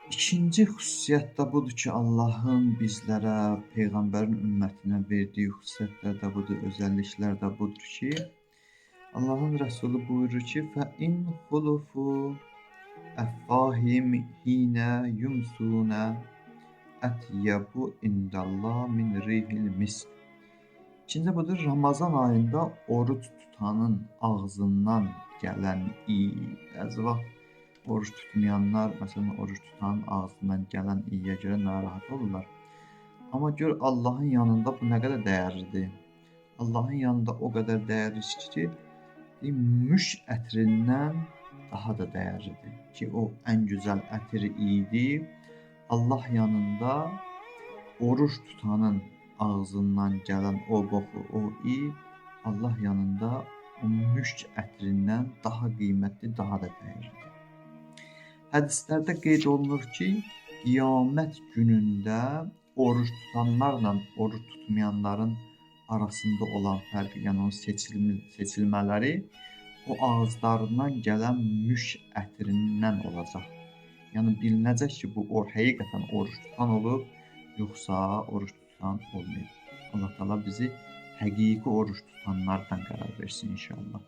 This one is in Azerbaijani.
İkinci xüsusiyyət də budur ki, Allahın bizlərə, Peyğəmbərin ümmətinə verdiyi xüsusiyyətlər də budur, özəlliklər də budur ki, Allahın Rəsulu buyurur ki, "Fə in xulufu əffahim hinə yumsunə ətyebu indallah min rihil misk." İkinci budur, Ramazan ayında oruc tutanın ağzından gələn iyi, bəzi vaxt oruc tutmayanlar, məsələn, oruc tutanın ağzından gələn iyiyə görə narahat olurlar. Amma gör Allahın yanında bu nə qədər dəyərlidir. Allahın yanında o qədər dəyərlidir ki, müşk ətrindən daha da dəyərlidir ki, o ən gözəl ətir idi. Allah yanında oruc tutanın ağzından gələn o qoxu, o iyi Allah yanında o müşk ətrindən daha qiymətli, daha da dəyərlidir. Hədislərdə qeyd olunur ki, qiyamət günündə oruc tutanlarla oruc tutmayanların arasında olan fərq, yəni onun seçilmələri o ağızlarından gələn müşk ətrindən olacaq. Yəni bilinəcək ki, bu həqiqətən oruc tutan olub, yoxsa oruc tutan olmayıb. Allah Teala bizi həqiqi oruc tutanlardan qərar versin inşallah.